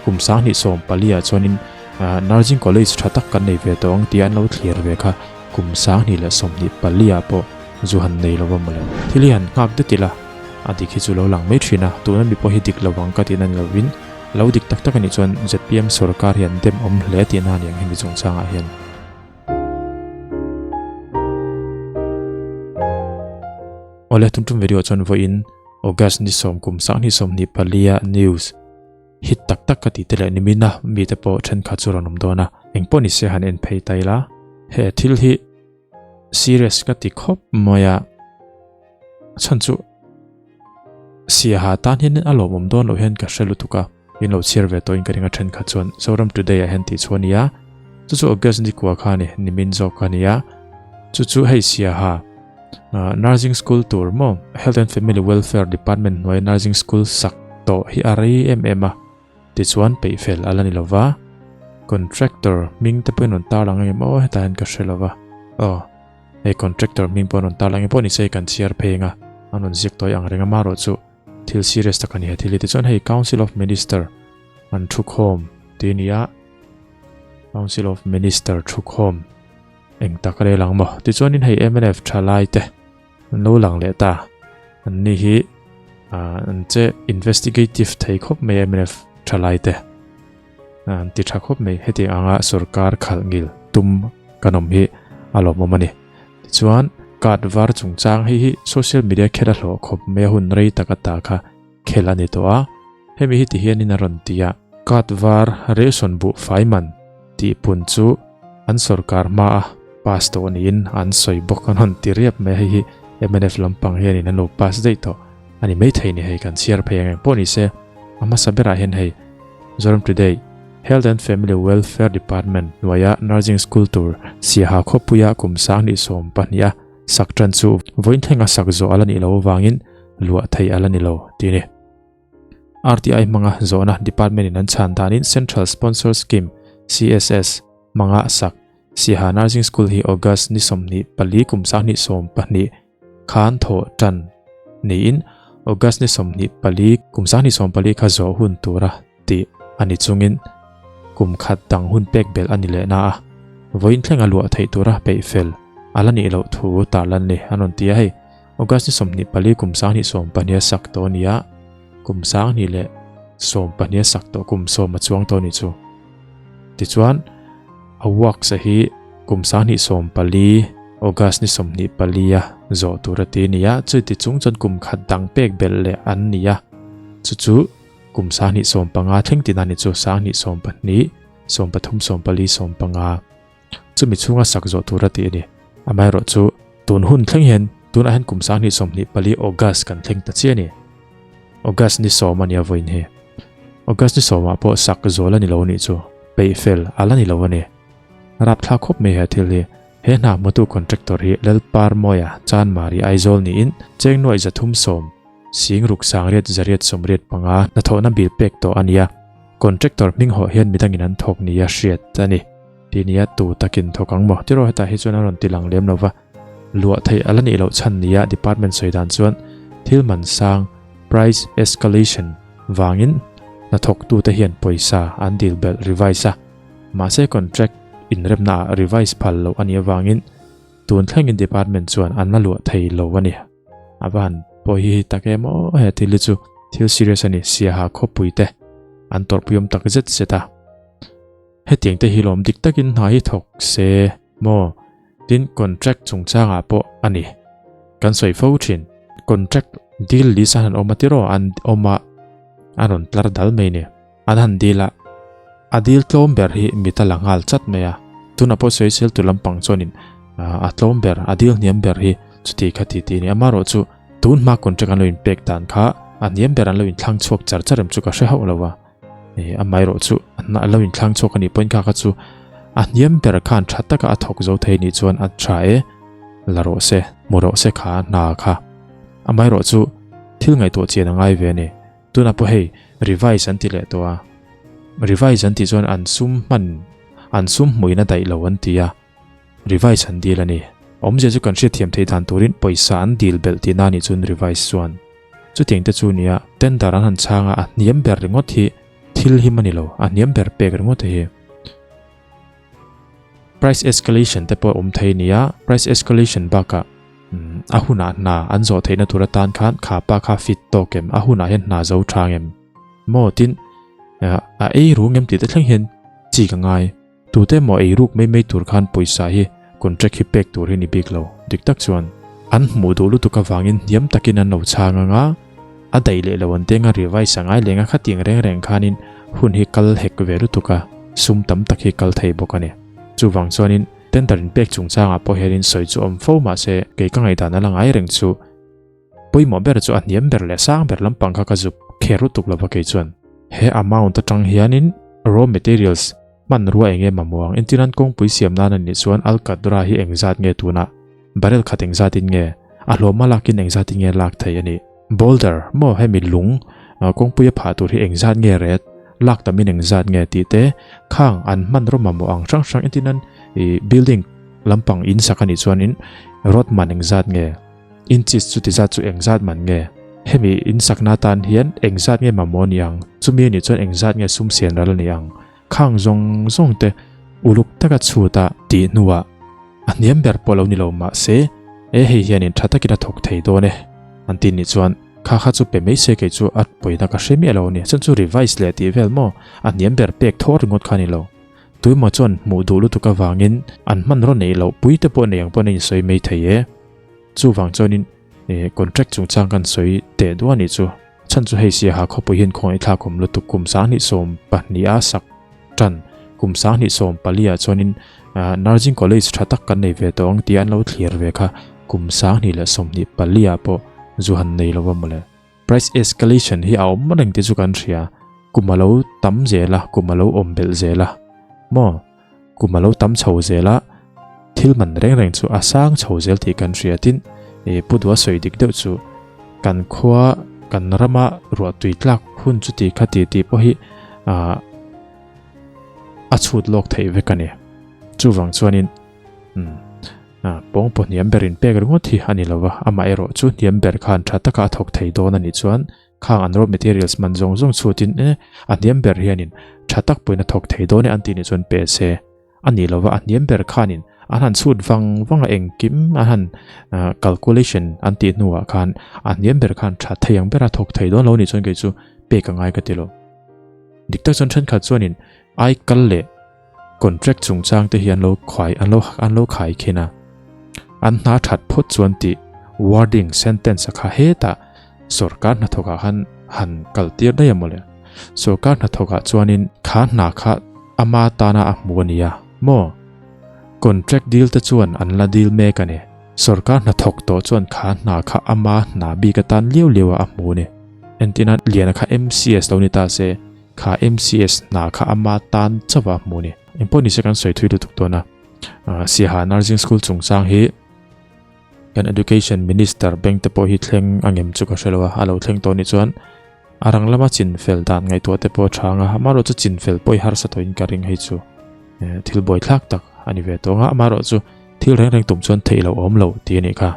Kum 2014 ah chuanin Nursing College tha tak kan nei ve tawh ang tih an lo thlir ve kha kum 2024 ah pawh zu han nei lo va mawle. Thil hi han nghak det ila a dik hi chu lo lang mai thin a, tuna mi pawh hi dik lo ang ka tihna ni lovin lo dik tak tak a nih chuan zpm sorkar hi an dem awm hle tihna a ni ang hemi chungchangah hian. Awle tum tum video chuan vawiin August ni sawm kum 2024 a news hit tak tak ka tih te leh nimina mite pawh thenkhat chu rawn awm dawn a, engpawh ni se han en phei ta ila he thil hi serious ka ti khawp mai a, chhan chu siaha tan hian a lawmawm dawn loh hian ka hre lutuk a, in lo chhiar ve tawhin ka ring a thenkhat chuan Zoram Today ah hian tih chu a ni a, chu chu August ni kua kha a ni, nimin zawk kha a ni a, chu chu hei siaha Nursing School tur maw Health and Family Welfare Department hnuaia Nursing School sak tawh hi a rei em em a, tichuan peih fel a la ni lova, Contractor hming te pawhin rawn tar lang em aw hetah hian ka hre lova, aw hei Contractor hming pawh rawn tar lang em pawh ni se kan chhiar phei anga an rawn ziak tawi ang reng a marawh chu thil serious tak a ni he thil hi tichuan hei Council of Minister an thukhawm tih a ni a, Council of Minister thukhawm. Eng tak rel ang maw? Tichuanin hei mnf thalai te an lo lang leh ta. An ni hi an che investigative thei khawp mai mnf thalai te. An ti tha khawp mai heti anga sorkar khalh ngil tum kan awm hi a lawmawm a ni. Tichuan card var chungchang hei hi social media khel a hlawh khawp mai a hun rei tak ata kha khel a ni tawh a. Hemi hi ti hianin a rawn ti a. Card var ration buh fai man tih pun chu an sorkar hma a pass tawh niin an sawi bawk an rawn ti riap mai a, hei hi mnf lampang hianin an lo pass daih tawh a ni maithei ni hei kan chhiar phei ang eng pawh ni se a hmasa berah hian hei Zoram Today Health and Family Welfare Department hnuaia Nursing School tur Siaha khawpuia kum 2012 a sak tan chu vawiin thlenga sak zawh a la nih loh avangin luah theih a la ni lo tih a ni. RTI hmanga zawhna department in an chhan danin Central Sponsor Scheme, CSS, hmanga sak Siaha Nursing School hi August ni 24 kum 2012 khan thawh tan niin August ni 24 kum 2024 kha zawh hun tura tih a ni chungin kum khat dang hun pek belh a ni leh na a, vawiin thlenga luah theih tura peih fel a la nih loh thu tarlan ni an rawn ti a hei. August ni 24 kum 2012 a sak tawh a ni a, kum 2012 a sak tawh kum 10 a chuang tawh a ni chu. Tichuan, a works a hi kum 2024 August ni 24 a zawh tur a ti a ni a, chuti chung chuan kum khat dang pek belh leh an ni a, chu chu kum 2015 thleng tina ni chu 2022, 13, 14, 15. Chumi chhunga sak zawh tur a tih a ni. Amaherawh chu tun hun thleng hian tunah hian kum 2024 August kan thleng ta chiah a ni. August ni sawm a nia vawiin hi. August ni sawmah pawh sak zawl a ni lo nih chu peih fel a la ni lo a ni. Rapthlak khawp mai he thil hi. He hna hmutu contractor hi Lalparmawia Chanmari Aizawl niin cheng nuaih 310 sing ruk sangriat zariat sawmriat panga hnathawhna bil pek tawh a ni a. Contractor hming hawh hian midangin an thawk nia hriat a ni. Ti nia tu takin thawk ang maw? Tiraw hetah hi chuan a rawn ti lang lem lo va. Luah theih a la nih loh chhan nia department sawi dan chuan thil man sang, price escalation, vangin hnathawktute hian pawisa an dil belh revise a. Mahse contract inremna ah revise phal loh a nih avangin tun thlengin department chuan an la luah thei lo a ni. A va han pawh hi tak em aw he thil hi chu thil serious a ni Siaha khawpui te an tawrhpui awm tak zet zet a. Hetiang te hi lawm dik takin hna hi thawk se maw tin contract chungchangah pawh a ni. Kan sawi fo thin contract deal list a han awm a tiraw an awm a a rawn tlar dal mai ni. An han deal a a deal tlawm ber hi mit a la nghal chat mai a tunah pawh sawi sel tu lampang chuanin a tlawm ber a deal hniam ber hi chuti kha ti ti a ni amaherawh chu tun hma contract an lo inpek dan kha a hniam ber an lo inthlang chhuak char char em chu ka hre hauh lo a amaherawh chu a lo inthlang chhuak a nih pawhin kha kha chu a hniam ber khan tha taka a thawk zo thei nih chuan a tha e la rawh se hmu rawh se kha hna kha amaherawh chu thil ngaihtuah chian a ngai ve a ni. Tunah pawh hei revise an ti leh tawh a, revise an tih chuan an sum hman an sum hmuin a daih lo an ti a, revise an dil a ni. Awmzia chu kan hriatthiam theih dan turin pawisa an dil belh tihna a nih chuan revise chuan chutiang te chu nia tender an han chhang a, a hniam ber ringawt hi. Thil him a ni lo, a hniam ber pek ringawt hi. Price escalation te pawh awm thei nia, price escalation bakah a hunah hna an zawh theihna tur atan khan kha pa kha fit tawk em, a hunah hian hna zo tha ngem maw tin a ei ru ngem tih te thleng hian chi ka ngai. Tute emaw ei ruk mai mai tur khan pawisa hi contract hi pek tur hi ni bik lo, dik tak chuan an hmuh duh lutuk avangin hniam takin an lo chhang ang a, a daih leh lo an tenga revise a ngai leng a khatiang reng reng khanin hun hi kal hek ve lutuk a, sum tam tak hi kal thei bawk a ni. Chuvang chuanin tender in pek chungchangah pawh hianin sawi chu awm fo mahse kei ka ngaihdan a la ngai reng chu pawimawh ber chu a hniam ber leh sang ber lampang kha ka zuk kher lutuk lova kei chuan he amount atang hianin raw materials Hmanrua eng em a muang? Entirnan kawngpui siam nan a nih chuan Alcatraz hi engzat nge tunah? Barrel khat engzatin nge? A hlawma lakin engzatin nge lak thei a nih? Boulder, maw hemi lung kawngpui a phah tur hi engzat nge ret? Lak tamin engzat nge tih te khang an hmanraw mamawh ang hrang hrang entirnan ih building lampang in sak a nih chuanin rod man engzat nge? Inches chu ti zat chu engzat man nge? Hemi in sakna atan hian engzat nge mamawh a ni ang? Chumi a nih chuan engzat nge sum sian ral a ni ang? Khang zawng zawng te uluk taka chhut a tih hnuah a hniam ber pawh lo ni lo mahse e hei hianin tha takin a thawk thei dawn e an ti nih chuan kha kha chu pe mai se kei chu a pawina ka hre miah lo a ni. Chuan chu revise leh tih vel maw a hniam ber pek thawr ringawt kha a ni lo. Tuimaw chuan hmuh duh lutuk avangin an hmanraw neih loh pui te pawh nei ang pawhin a insawi mai thei e. Chuvang chuanin contract chungchang kan sawi teh duah a nih chu. Chhan chu hei Siaha khawpui hian khawngaih thlak awm lutuk kum 2012 a sak tan kum 2014 ah chuanin Nursing College tha tak kan nei ve tawh ang tih an lo thlir ve kha kum 2024 ah pawh zu han nei lo a mawle. Price escalation hi a awm reng te chu kan hria kum a lo tam zel a kum a lo awm belh zel a maw kum a lo tam chho zel a thil man reng reng chu a sang chho zel tih kan hria tin e pu dua sawi dik deuh chu kan khua kan rama ruah tui tlak hun chu ti kha ti tih pawh hi a chhut lawk theih vek a ni chuvang chuanin um pawng pawh hniam berin pek ringawt hi a ni lova amaherawh chu hniam ber khan tha taka a thawk thei dawn a nih chuan Khang an raw materials man zawng zawng chhutin e a hniam ber hianin tha tak pawhin a thawk thei dawn e an tih nih chuan pe se. A nih lova a hniam ber khanin an han chhut vang vang a engkim an han calculation an tih hnuah khan a hniam ber khan tha thei ang bera thawk thei dawn lo nih chuan kei chu pek a ngai ka ti lo. Dik tak chuan thenkhat chuanin ai kal leh contract chungchang te hi an lo khuai an lo an lo khai khin a an hna that phawt chuan tih wording sentence a kha hetah sorkar hnathawk ah khan han kal tir daih a mawle sorkar hnathawk ah chuanin kha hna kha ama tana a hmu a nia maw contract deal te chuan an la deal mek a ni sorkar hnathawk tawh chuan kha hna kha ama hna bik atan liau liau a a hmu a ni entina liana kha MCS lo ni ta se Kha MCS hna kha ama tan chauh a hmu a ni. Engpawh nise kan sawi thui lutuk dawn a. Siaha Nursing School chungchang hi kan Education Minister bank te pawh hi thleng a ngem chu ka hre lo a, a lo thleng tawh nih chuan a rang lama chin fel dan ngaihtuah te pawh a tha ang a, amaherawh chu chin fel pawh hi harsa tawhin ka ring hei chu thil buaithlak tak a ni ve tawh ang a, amaherawh chu thil reng reng tum chuan theih loh a awm lo tih a nih kha.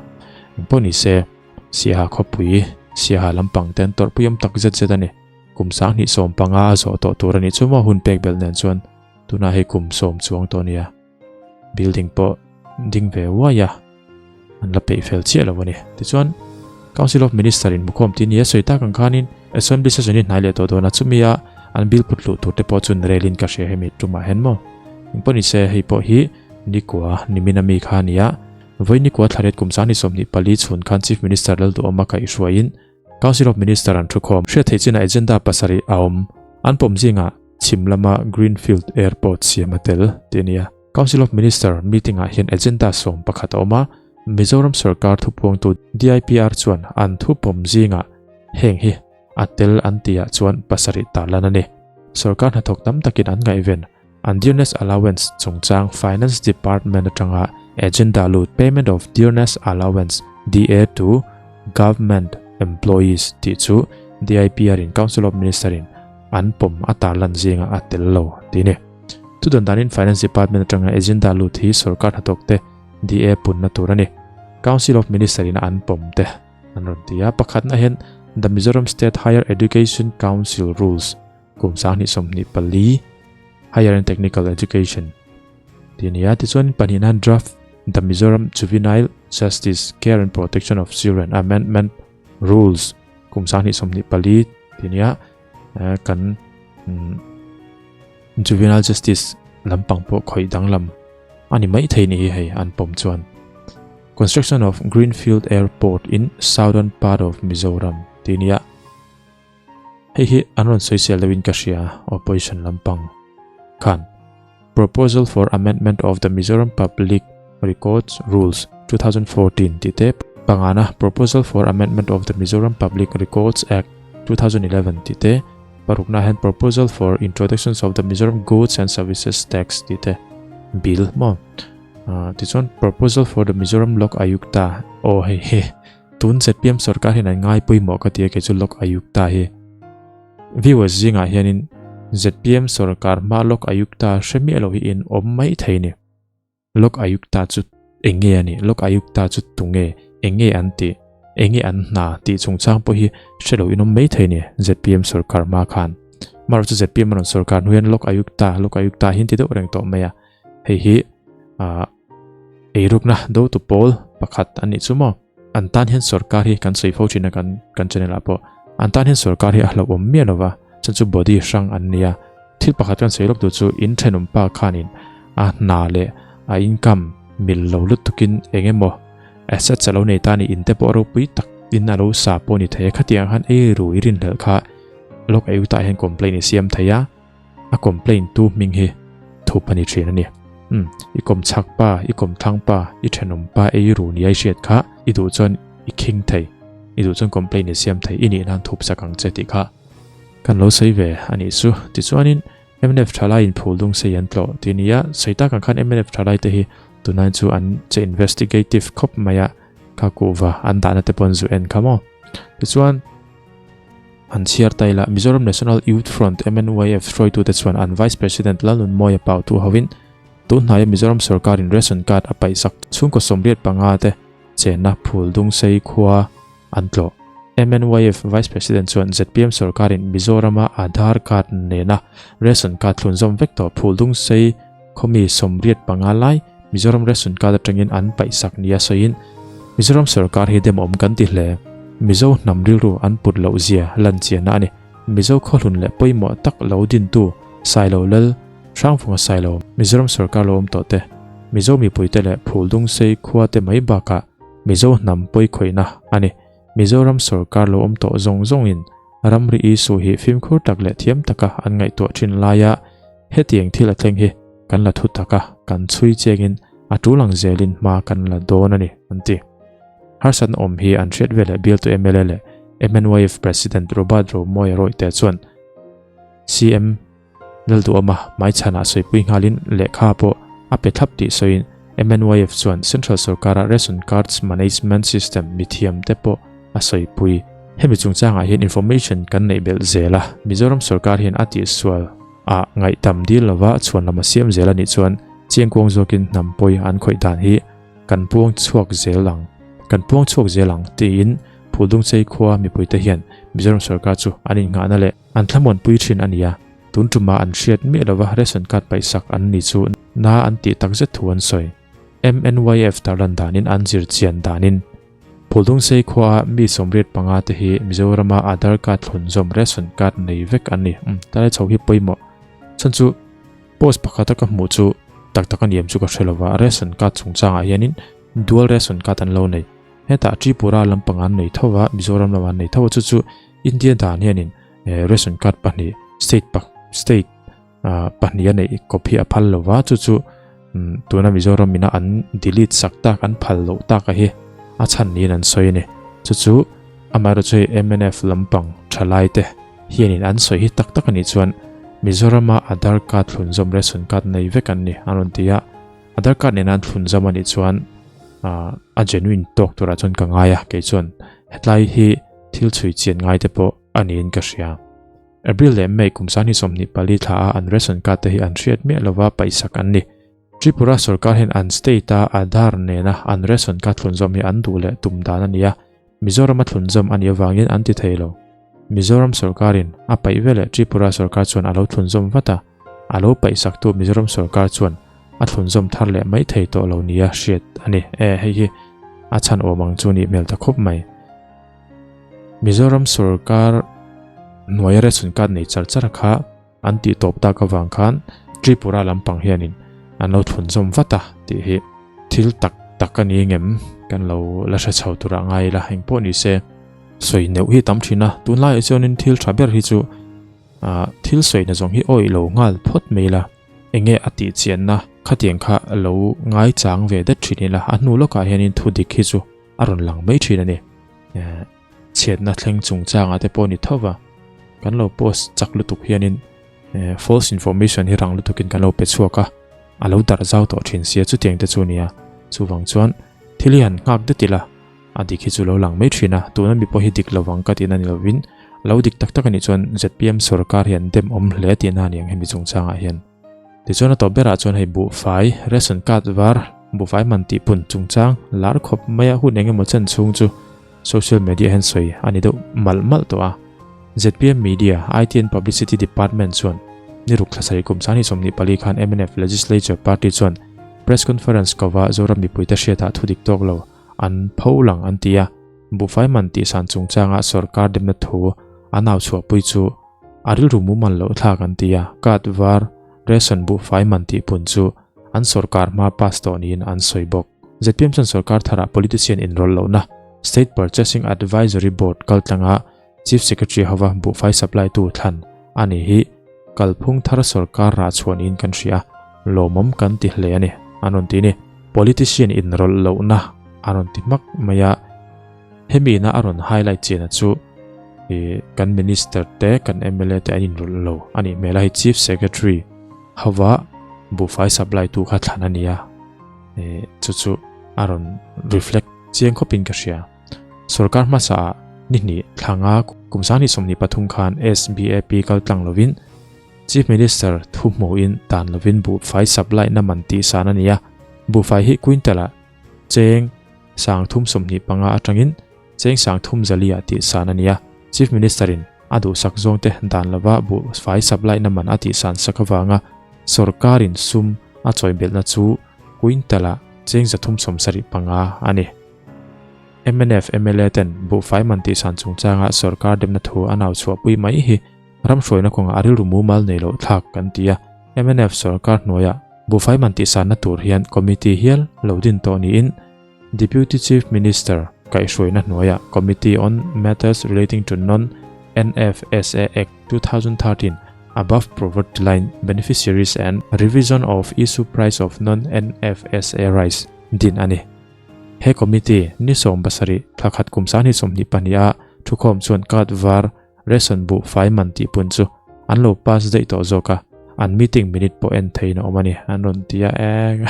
Engpawh nise Siaha khawpui, Siaha lampang te an tawrhpui awm tak zet zet a ni. Kum 2015 a zawh tawh tur a nih chu maw hun pek belh nen chuan tunah hei kum sawm chuang tawh nia. Building pawh ding ve uai a, an la peih fel chiah lo a ni. Tichuan Council of Minister in mukhawm tih nia sawi tak ang khanin Assembly session hi hnai leh tawh dawn a, chumi a an bill put luh tur te pawh chun relin ka hria hemi tumah hian maw. Engpawh ni se hei pawh hi nikua nimin ami kha a ni a, vawi nikua thlaret kum 2024 chhun khan Chief Minister Lalduhawma kaihhruaiin Council of Minister an thukhawm hriat theih chinah agenda pasarih a awm. An pawm zingah chhim lama Greenfield Airport siam a tel tih a ni a. Council of Minister meeting-ah hian agenda 11 a awm a, Mizoram sorkar thupuangtu DIPR chuan an thupawm zingah heng hi a tel an tihah chuan pasarih tarlan a ni. Sorkar hnathawk tam takin an ngaihven an dearness allowance chungchang Finance Department atanga agenda lut Payment of Dearness Allowance, DA, to Government Employees tih chu DIPR in Council of Minister in an pawm a tarlan zinga a tel lo tih a ni. Thudawn danin Finance Department atanga agenda lut hi sorkar hnathawkte DA punna tur a ni. Council of Minister in an pawm te an rawn ti a. Pakhatna hian The Mizoram State Higher Education Council Rules. kum 2024 Higher and Technical Education tih a ni a. Tichuan pahnihna Draft The Mizoram Juvenile Justice Care and Protection of Children Amendment Rules kum 2024 tih a ni a. Kan Juvenile Justice lampang pawh khawih danglam a ni mai thei ni hi hei an pawm chuan. Construction of Greenfield Airport in southern part of Mizoram tih a ni a. Hei hi an rawn sawisel deuhin ka hria opposition lampang khan. Proposal for Amendment of the Mizoram Public Records Rules 2014 tih te, pangana Proposal for Amendment of the Mizoram Public Records Act 2011 tih te, parukna hian Proposal for Introductions of the Mizoram Goods and Services Tax tih te bill maw. Tichuan Proposal for the Mizoram Lok Ayukta aw hei hi Tun zpm sorkar hian an ngai pawimawh ka ti a kei chu Lok Ayukta hi. Viewers zingah hianin zpm sorkar hma Lok Ayukta hre miah lo hi in awm mai thei ni. Lok Ayukta chu eng nge a nih? Lok Ayukta chu tu nge? Eng nge an tih? Eng nge an hna? Tih chungchang pawh hi hre lo in awm mai thei ni zpm sorkar hma khan. Amaherawhchu chu zpm a rawn sorkar hnu hian Lok Ayukta, Lok Ayukta hi an ti deuh reng tawh mai a. Hei hi ah eirukna dotu pawl pakhat a nih chu maw? An tan hian sorkar hi kan sawi fo thin a kan kan channel ah pawh an tan hian sorkar hi a hlauhawm miah lo va chuan chu body hrang an nia thil pakhat kan sawi lawk duh chu in thenawm pa khanin a hna leh a income mil lo lutukin eng emaw assets a lo nei ta a ni in te pawh ropui tak in a lo sa pawh a ni thei a khatiang khan ei rui rinhlelh kha lawk ei utah hian complaint i siam thei a. A complaint tu hming hi thup a ni thin a ni. Umm, i kawm chhak pa, i kawm thlang pa, i thenawm pa ei ru ni a i hriat kha i duh chuan i khing thei, i duh chuan complaint i siam thei, i nih nan thup sak ang che tih kha kan lo sawi ve a nih chu. Tichuanin mnf thalai in phul dung sei an tlawh tih a ni a, sawi tak ang khan mnf thalai te hi tunai chu an che investigative khawp mai a, kha kuhva an dahna te pawh an zu en kha maw. Tichuan. An chhiar ta ila, Mizoram National Youth Front, MNYF, hruaitute chuan an Vice President Lalnunmawia Pautu hovin tun hnaia Mizoram sorkarin ration card a paihsak chhungkaw 85 te chenna phul Dungsei khua an tlawh. MNYF Vice President chuan zpm sorkarin Mizorama Aadhaar card nena ration card thlunzawm vek tawh phul Dungsei khawmi 85 lai Mizoram ration card atangin an paihsak nia sawiin Mizoram sorkar hi demawm kan ti hle. Mizo hnam rilru an put loh zia lan chiahna a ni. Mizo khawhlun leh pawimawh tak lo dintu Sailo Lal Hrangvunga Sailo Mizoram sorkar lo awm tawh te, Mizo mipuite leh Phuldungsei khua te mai bakah Mizo hnam pawikhawihna a ni. Mizoram sorkar lo awm tawh zawng zawngin ramri issue hi fimkhur tak leh thiam taka an ngaihtuah thin laia hetiang thil a thleng hi kan la thu taka kan chhui chiangin a tul ang zelin hma kan la dawn a ni, an ti. Harsatna awm hi an hriat veleh bialtu mla leh MNYF President Robert Romawia Rawihte chuan CM Lalduhawma hmaichhanah sawipui nghalin lehkha pawh a pe thlap tih sawiin MNYF chuan Central sorkara Ration Cards Management System mithiamte pawh a sawipui. Hemi chungchangah hian information kan neih belh zel a, Mizoram sorkar hian a tihsual ah ngaihdam dil lova chhuanlam a siam zel a nih chuan chiangkuang zawkin hnam pawi an khawih dan hi kan puang chhuak zel ang, kan puang chhuak zel ang tiin Phuldungchei khua mipuite hian Mizoram sorkar chu an innghahna leh An thlamuanpui thin a nia, tun tumah an hriat miah lova ration card paihsak an ni chu na an tih takzet thu an sawi. MNYF tarlan danin an zir chian danin Phuldungsei khuaa mi 85 te hi Mizorama Aadhaar card thlunzawm ration card nei vek an ni. Umm, tlai chho hi pawimawh. Chhan chu post pakhata ka hmuh chu tak tak a niam chu ka hre lova, ration card chungchangah hianin dual ration card an lo nei. Hetah Tripura lampang an nei tho va, Mizoram lamah an nei tho a, chu chu India dan hianin ration card pahnih state pa state pahnih a neih kawp hi a phal lo va chu chu tuna Mizoram ina an delete sak tak an phal loh tak a hi a chhan niin an sawi a ni chu chu amaherawh chu hei MNF lampang thalai te hianin an sawi hi tak tak a nih chuan Mizorama Aadhaar card thlunzawm ration card nei vek an ni an rawn ti a Aadhaar card nena an thlunzawm a nih chuan a genuine tawk turah chuan ka ngai a kei chuan hetlai hi Thil chhui chian ngai te pawh a niin ka hria. April leh May kum 2024 thla a an ration card te hi an hriat miah lova paihsak an ni. Tripura sorkar hian an state a Aadhaar nena an ration card thlunzawm hi an duh leh tum dan a ni a, Mizoram a thlunzawm a nih avangin an ti thei lo. Mizoram sorkarin a paih veleh Tripura sorkar chuan a lo thlunzawm vat a, a lo paihsaktu Mizoram sorkar chuan a thlunzawm thar leh mai thei tawh lo nia hriat a ni. E, hei hi a chhan awm ang chu nih hmel ta khawp mai. Mizoram sorkar hnuaia ration card nei char char kha an tih tawp tak avang khan Tripura lampang hianin an lo thlunzawm vat a tih hi thil tak tak a ni ngem kan lo la hre chho turah ngai ila engpawh ni se sawi neuh hi tam thin a tunlaiah chuanin thil tha ber hi chu ah thil sawina zawng hi awih lo nghal phawt mai ila enge a tih chianna khatiang kha lo ngaichang ve det thin ila a hnu lawkah hianin thu dik hi chu a rawn lang mai thin a ni. Chhiatna thleng chungchangah te pawh ni tho va, kan lo post chak lutuk hianin false information hi rang lutukin kan lo pe chhuak a, a lo darh zau tawh thin sia chutiang te chu nia. Chuvang chuan thil hi han nghak det ila, a dik hi chu lo lang mai thin a, tuna mi pawh hi dik lovang ka tihna ni lovin lo dik tak tak a nih chuan zpm sorkar hi an dem awm hle tihna a ni ang hemi chungchangah hian. Tichuan a tawp berah chuan hei buhfai, ration card var, buhfai man tih pun chungchang lar khawp maia hun eng emaw chen chhung chu social media hian sawi a ni deuh malh malh tawh a. Zpm Media, IT and Publicity Department chuan ni ruk thla sarih kum 2024 khan mnf Legislature Party chuan Press Conference kova Zoram mipuite hriatah thudik tawk lo an pho lang an ti a. Buhfai man tihsan chungchanga sorkar demna thu an au chhuahpui chu A rilru mumal loh thlak an ti a, card var, ration buhfai man tih pun chu an sorkar hma pass tawh niin an sawi bawk. Zpm chuan sorkar tharah politician inrawlh lohna State Purchasing Advisory Board kaltlanga Chief Secretary hova buhfai supply tu thlan a ni hi kalphung thar sorkar rah chhuah niin kan hria a, lawmawm kan ti hle a ni, an rawn ti ni. Politician inrawlh lohna a rawn ti hmak mai a. Hemi ina a rawn highlight chian a chu ih kan minister te kan mla te an inrawlh lo a nih hmel a hei chief secretary hova buhfai supply tu kha thlan a ni a ih chu chu a rawn reflect chiang khawp in ka hria sorkar hmasa ah ni hnih thlanga kum 2023 khan SBAP kal tlang lovin chief minister thu hmuhin dan lovin buhfai supply na man tih san a ni a buhfai hi quintal ah cheng 3025 atangin cheng 30 ah tih san a ni a. Chief Minister in a duhsak zawngte dan lova buhfai supply na man a tih san sak avanga sorkarin sum a chawi belhna chu quintal ah cheng 375 a ni. Mnf mla ten buhfai man tih san chungchanga sorkar demna thu a nau chhuahpui mai hi ram hruaina kawngah a rilru mumal nei loh thlak kan ti a. Mnf sorkar hnuaiah buhfai man tih sanna tur hian committee hial lo din tawh niin Deputy Chief Minister kaihhruaina hnuaiah Committee on Matters Relating to Non-NFSA Act 2013 Above Poverty Line Beneficiaries and Revision of Issue Price of Non-NFSA Rice din a ni. He committee ni 17 thla khat kum 2022 a thukhawm chuan card var Ration buhfai man tih pun chu an lo pass daih tawh zawk a, an meeting minute pawh en theiin a awm a ni, an rawn ti a, eng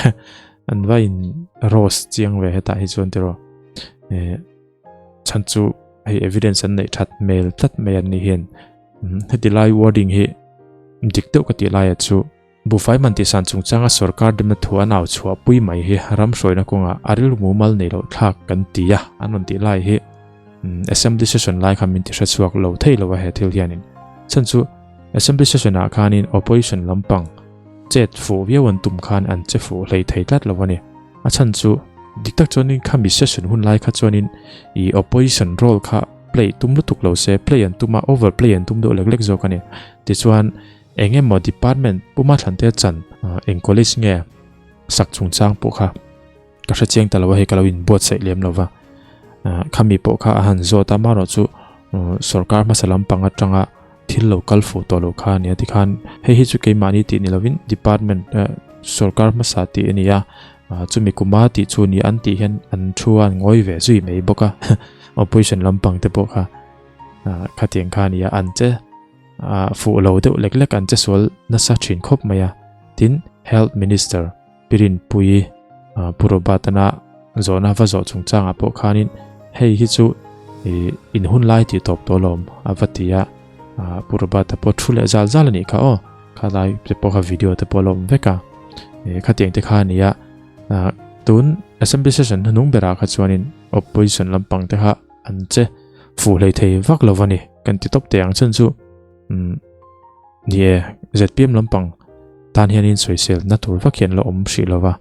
an va in rose chiang ve hetah hi chuan tiraw eh chhan chu hei evidence an neih that hmel tlat mai an ni hian heti lai wording hi dik deuh ka tih laiah chu Buhfai man tihsan chungchanga sorkar demna thu an au chhuahpui mai hi ram hruaina kawngah a rilru mumal nei loh thlak kan ti a, an rawn tih lai hi Assembly session lai khan min ti hre chhuak lo thei lo a he thil hianin. Chhan chu Assembly session ah khanin opposition lampang chet fuh viau an tum khan an che fuh hlei thei tlat lo a ni. A chhan chu dik tak chuanin khami session hun lai kha chuanin i opposition role kha play tum lutuk lo se play an tum a over play an tum deuh lek lek zawk a ni. Tichuan Eng emaw department puma thlantea chan eng college nge sak chungchang pawh kha ka hre chiang ta lo a hei ka lo inbuatsaih lem lo va khami pawh kha a han zawt a amaherawh chu sorkar hmasa lampang atanga thil lo kal fuh tawh loh kha a nia tikhan hei hi chu keimahni tih ni lovin department sorkar hmasa tih a ni a chumi kuma tih chu ni an tih hian an thu a an ngawi ve zui mai bawk a opposition lampang te pawh kha khatiang kha a ni a an che. Ah fuh lo deuh lek lek an che sual nasa thin khawp mai a, tin Health Minister Pirinpuii Pu Robert-ana zawhna va zawh chungchangah pawh khanin hei hi chu ih in hun lai tih tawp tawh lawm a va ti a, Pu Robert-a pawh thu leh zal zal a nih kha aw, khalai te pawh kha video te pawh a la awm vek a, ih khatiang te kha a ni a, tun Assembly session hnuhnung berah kha chuanin opposition lampang te kha an che fuh hlei thei vak lo a ni. Kan ti tawp teh ang chhan chu umm ni e zpm lampang tan hianin sawisel na tur vak hi an la awm hrih lo va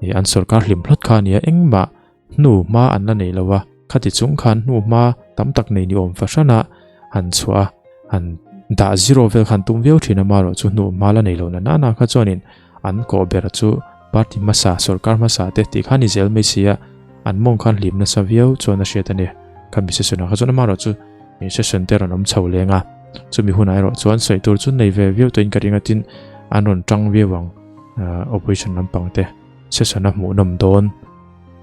ih an sawrkar hlim hlawt kha ania engmah hnu hma an la nei lo va khati chung khan hnu hma tam tak nei ni awm fahran a han chhuah a han dah zero vel khan tum viau thin a marawh chu hnu hma la nei lo na nana kha chuanin an kawh ber chu party hmasa sawrkar hmasa te tih kha ni zel mai si a an mawng khan hlim nasa viau chuan a hriat a ni khami session ah kha chuan amarawh chu ih session te rawn awm chho leng a chumi hunah erawh chuan sawi tur chu nei ve viau tawhin ka ring a tin an rawn tang viau ang opposition lampang te session a hmuhnawm dawn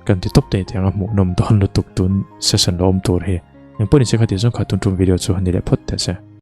kan ti tawp thei tiang a hmuhnawm dawn lutuk tun session la awm tur hi engpawh ni se kha tih zawng kha tun tum video chu a ni leh phawt teh se.